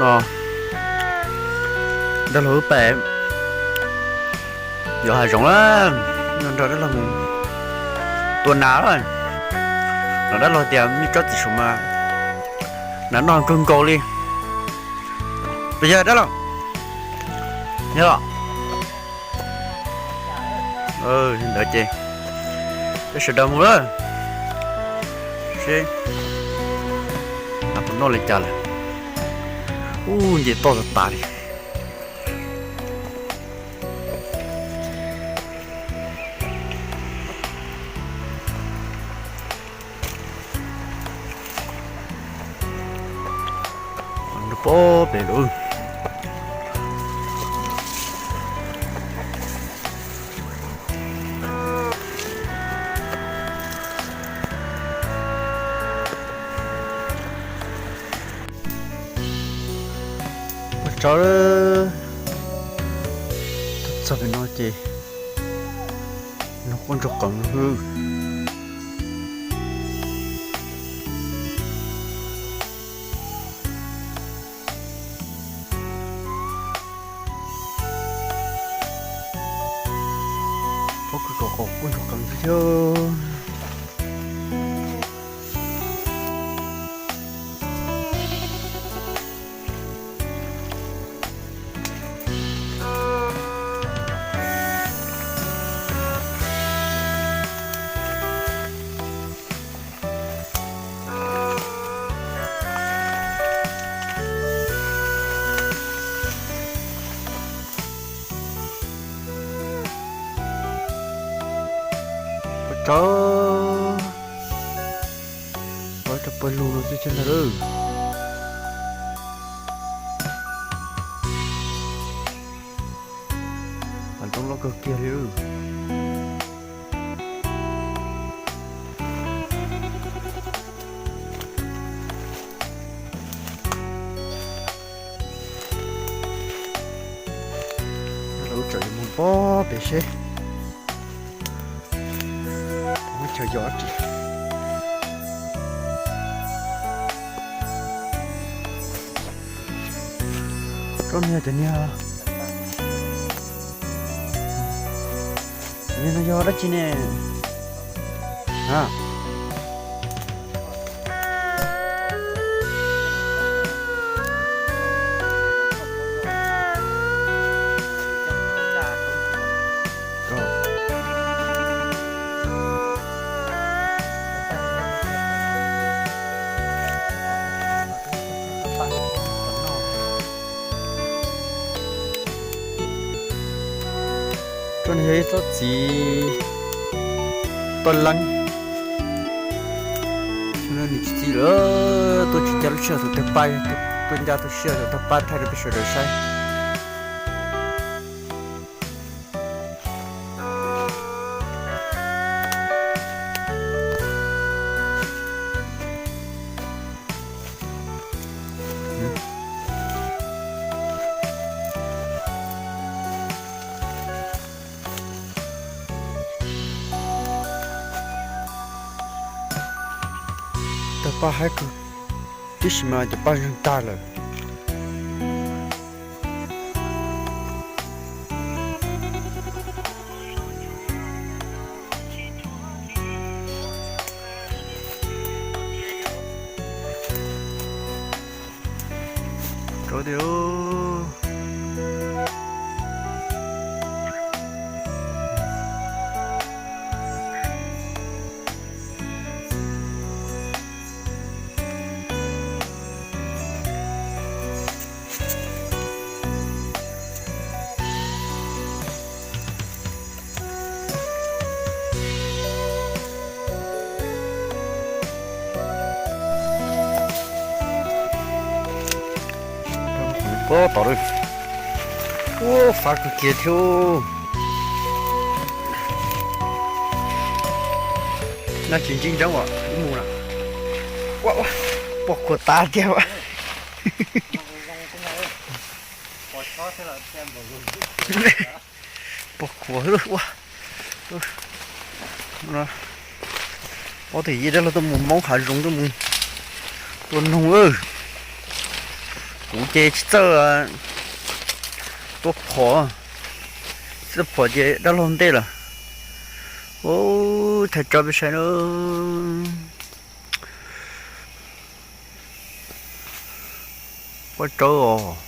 No, dab laug wb pais yos hav zoov lawm, nrog dab laug mus tua nas lawm. Los dab laug tias muaj tsob txiv saum mas nas noj kawg nkaus li. Puas yog dab laug? Yog. Li ntawd ces peb sawv daws mus lawm, seb nas puas noj li cas lawm. Ub, nce toj tas tas li. Pob pem lawm. Ua tsaug, tuaj txog pem no ces noog quaj ntsoog qees no. Pob kws kom qaum quaj ntsoog qees thiab. Ua tsaug, ua tsaug pawg lug no xwb thiab ntag lauj. Hav zoov loj kawg kiag li. Lawv tseem yuav mus pob pem seb muaj chaw yos dab tsi. Tsob niag cov niag, niag no yog dab tsi ne? Tsob no yog ib tsob txiv toj leeb. Nws tsis txi lawm, tuaj tsis ncaj lub sij hawm thaum tawg paj, tuaj ncaj lub sij hawm thaum tawg paj thaij rau peb sawv daws saib. Tawg paj haib kawg, tib si mas cov paj zeeg tag lawm. Rau tiag. Pob tom lawm. Ua fav kawg kiag thiab. Nag tsis ntsib ntseeb os, wb mus na. Ua, ua, pom khuam tas tiag. Pom khuam ua. Ob tug yij dab laug tuaj mus moob hav zoov tuaj mus tua noog lawm. Kuv ces tsis txawj tua phom, txawj phom ces dab laug ntej lawm. Ua, thaij tso peb saib na. Pob tsawb os.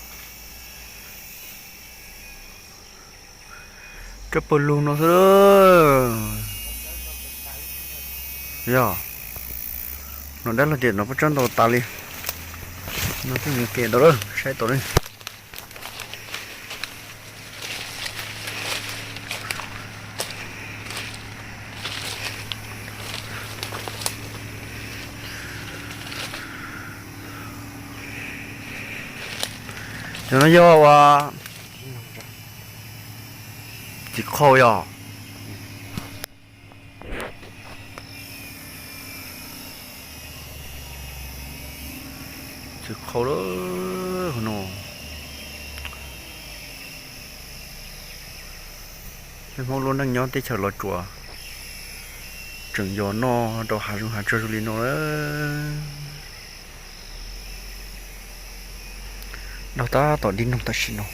Tsawb pawg lug no xwb. Yog, no dab laug tias no pob tsawb ntau tas li. No twb mus ke tau lawm, saib tau li. Cov no yog ua txiv qhau yog. Txiv qhau lawm no. Peb Hmoob lub neej nyob teb chaws Los Tsuas tseem yog noj rau hav zoov hav tsuag zoo li no lawm. Noj tab tom dib noog tam sim no.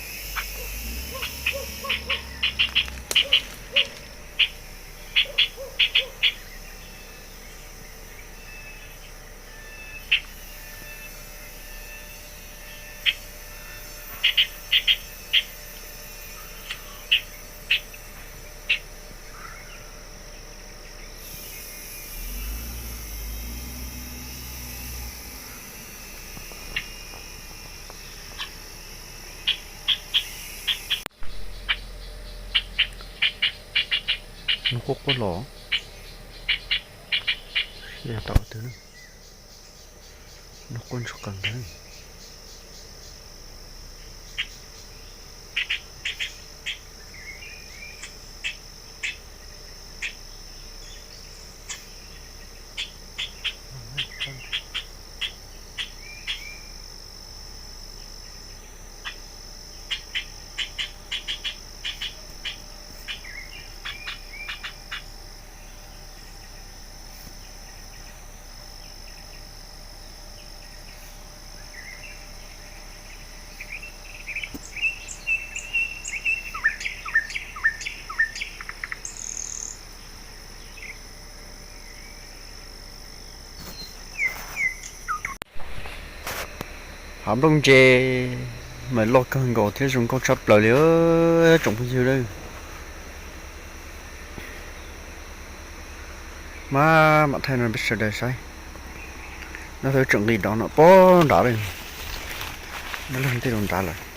Nws quaj quaj los, yog tom twg, nws quaj ntsuag qees ntag. Hav nplooj ntse mas loj kawg nkaus thiab zoo nkauj tshaj plaws li tsoom phooj ywg. Mas mam thaij no peb sawv daws saib. No twb tseem nqis dov no pog nrad lawm. No lawm tej rau nrad lawm.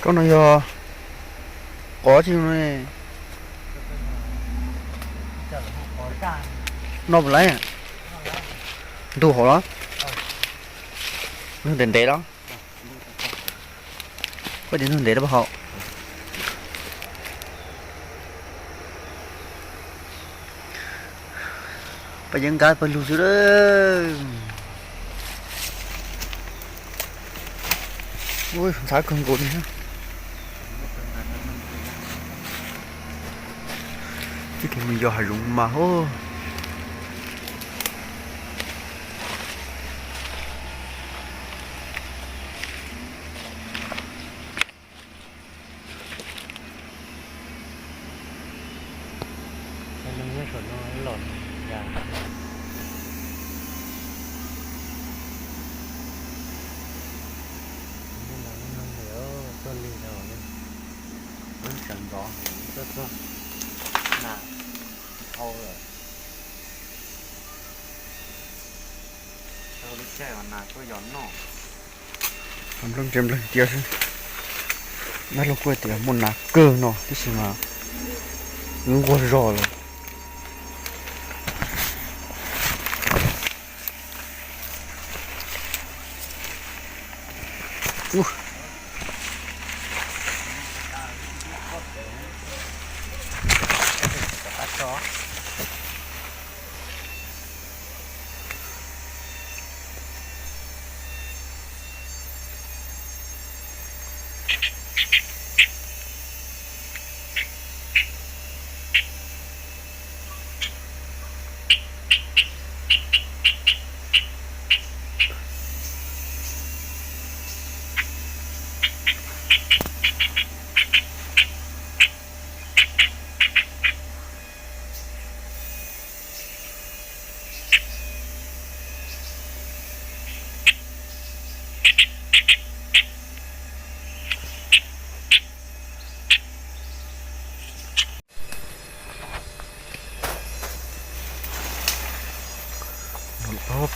Tsob no yog qos tsi no? Noj puas laib? Ntug hauv los? Ntug ntev ntev los? Koj tias ntug ntev los puas haum? Paj yeeb nqab pawg lug xwb. Ntxhab kawg nkaus li. Tib tug me nyuam yos hav zoov mas hos. Neeg nyob saum no los ya. Neeg tuaj lig no, wb tseem nrov tuaj txog na, dhau lawm. Dhau lub caij uas nas tuaj yos noj. Nplooj ntse nplooj cia xwb. Dab laug kuj tias muaj nas kawg no tab sis mas nquag zog lawm.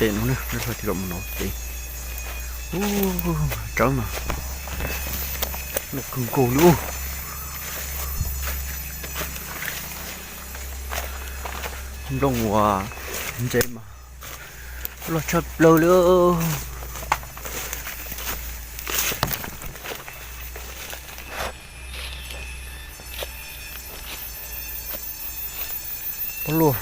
Ces no ne, lawv hla tij los mus no ces, ub, tsawb mas, loj kawg nkaus li ub. Nplooj uas ntse mas loj tshaj plaws li. Pob luaj.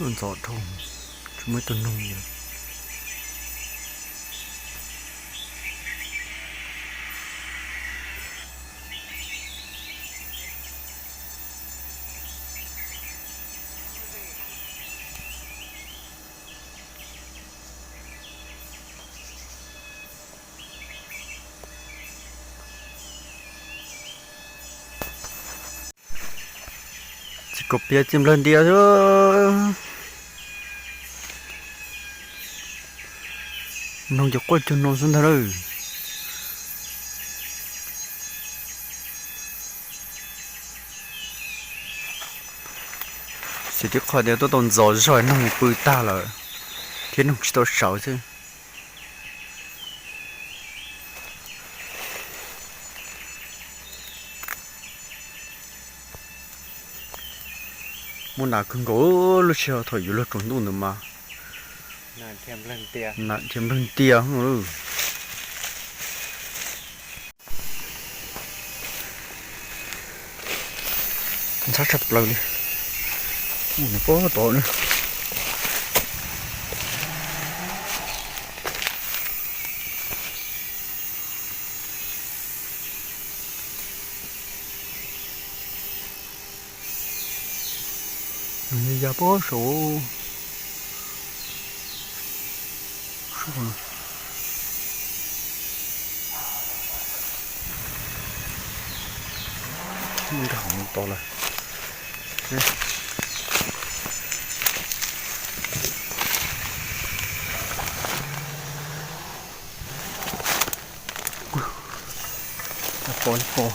Tuaj ntxov dhau, tsis muaj ib tug noog li. Txiv kaum pias txiv nplawg ntias xwb. Noog ces quaj cuag no xwb ntag lawm. Xyov tib qho tias tuaj tau ntxov zog noog pw tag lawm thiab noog tsis tau sawv xwb. Muaj nas kawg nkaus lub sij hawm thaum yuav luag tsaus ntuj ntawd mas nas dhia nplawg ntias. Ntxhab tshaj plaws li. Mus nws pob tod na. Nws ya pob saud. Nrog hauv no tos lawm. Pom pom.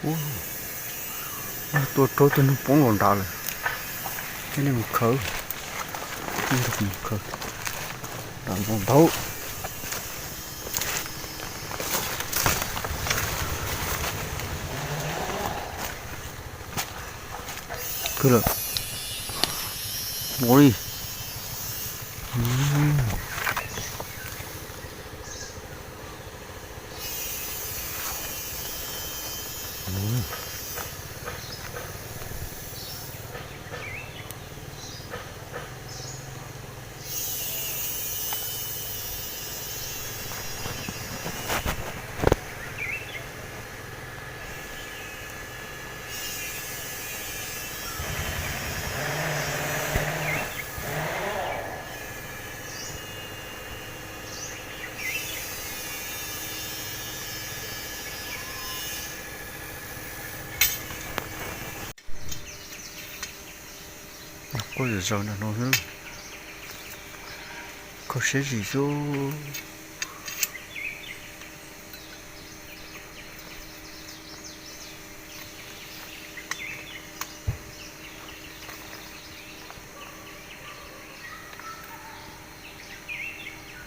Ua, tua raug tus noog poob los nrad lawm. Thiab nej mus khawb, nej mus khawb nram no ntau. Khawb lawm. Ua li. Ua zom zaws nram no xwb, kho siab zim xwb.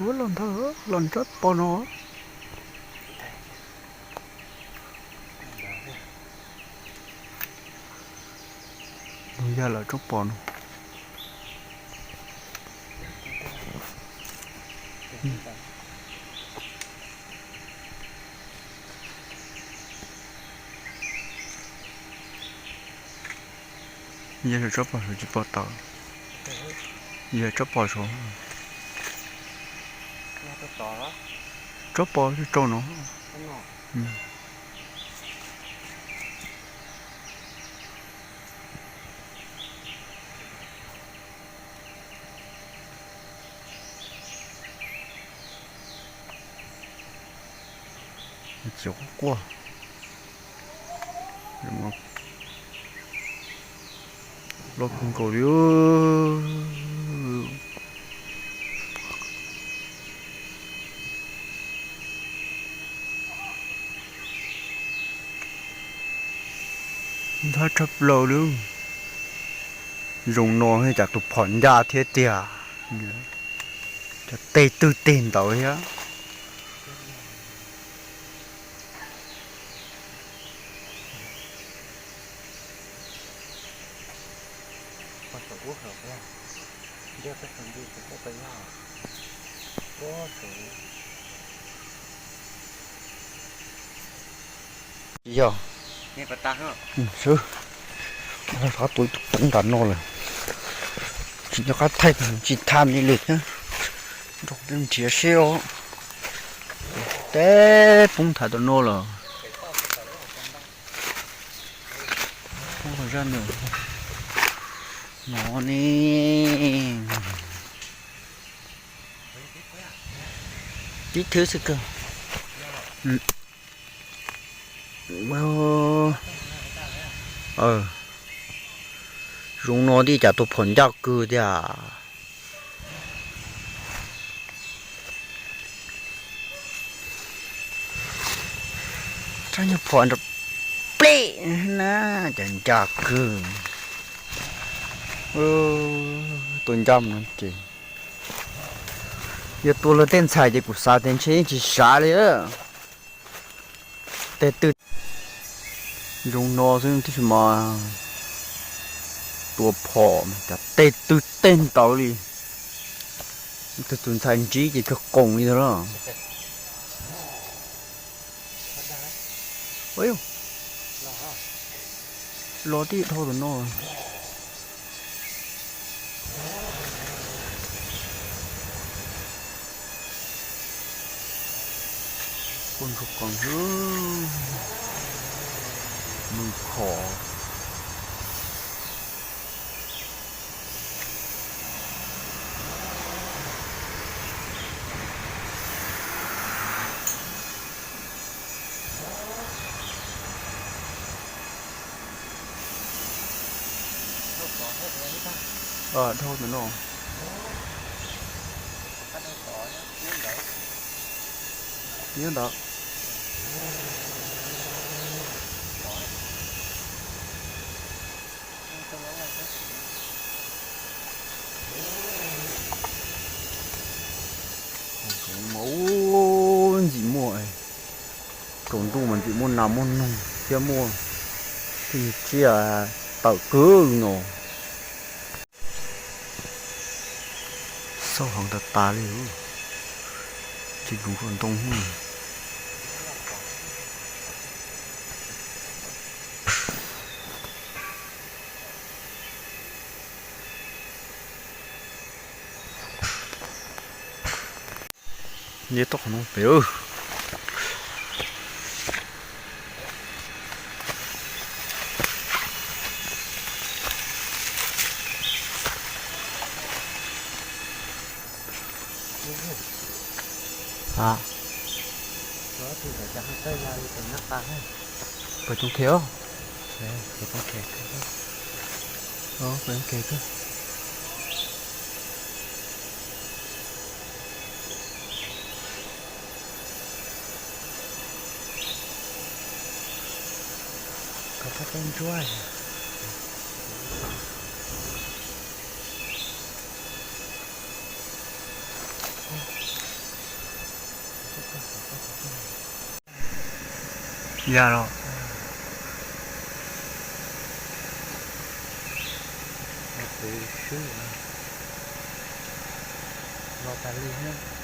Ua los ntawd los tsob pos no. Mus yog lawm tsob pos no. Yog tsob pos saud tsis pom tawm, yog tsob pos saud. Tsob pos rau no. Tsis quaj quaj, loj kawg nkaus li. Ntxhab tshaj plaws li. Zoo no cas tus phom ncaj thiab tiag. Cov teg twg teg ntawd thiab. Yog, xwb, rov tua ib tug poob nram no lawm. Tsis nco qab thaij, tsis tham li lawm thiab. Nrog peb nrhiav seb os. Teb poob nthaiv tom no lawm. Poob zaj no ne. Tib thwb xwb kawg. Zoo no thiaj cas tus phom ncaj kawg tiag. Txhob nyuag phom nrov plej na, cas ncaj kawg. Tua ncaj mus no ces yog tua luag tej ntxhais ces kuv xav tias ntshe yeej tsis sav li. Tej twg zoo no xwb tab sis mas tua phom cas tej twg teg ntawd li. Tus tus ntxhais ntsib ces kawg qoos li ntawd lawm. Los tib dhau tom no. Quaj ntsuag qees xwb. Nws khov. Dhau ntawm no. Nyob ntawd. Mus ntxim muaj, tsaus ntuj mas ntxim muaj nas muaj noog thiab muaj tej tsiaj tawm kawg no. Xauj heev tas tas li, tsis ntsoov saum ntoo. Nce toj qhov no pem. Pawg Coob Khe os. Pawg Coob Khe kawg. Koj pab tau ntsuab. Ya los. Qhov twg swb los tas li thiab.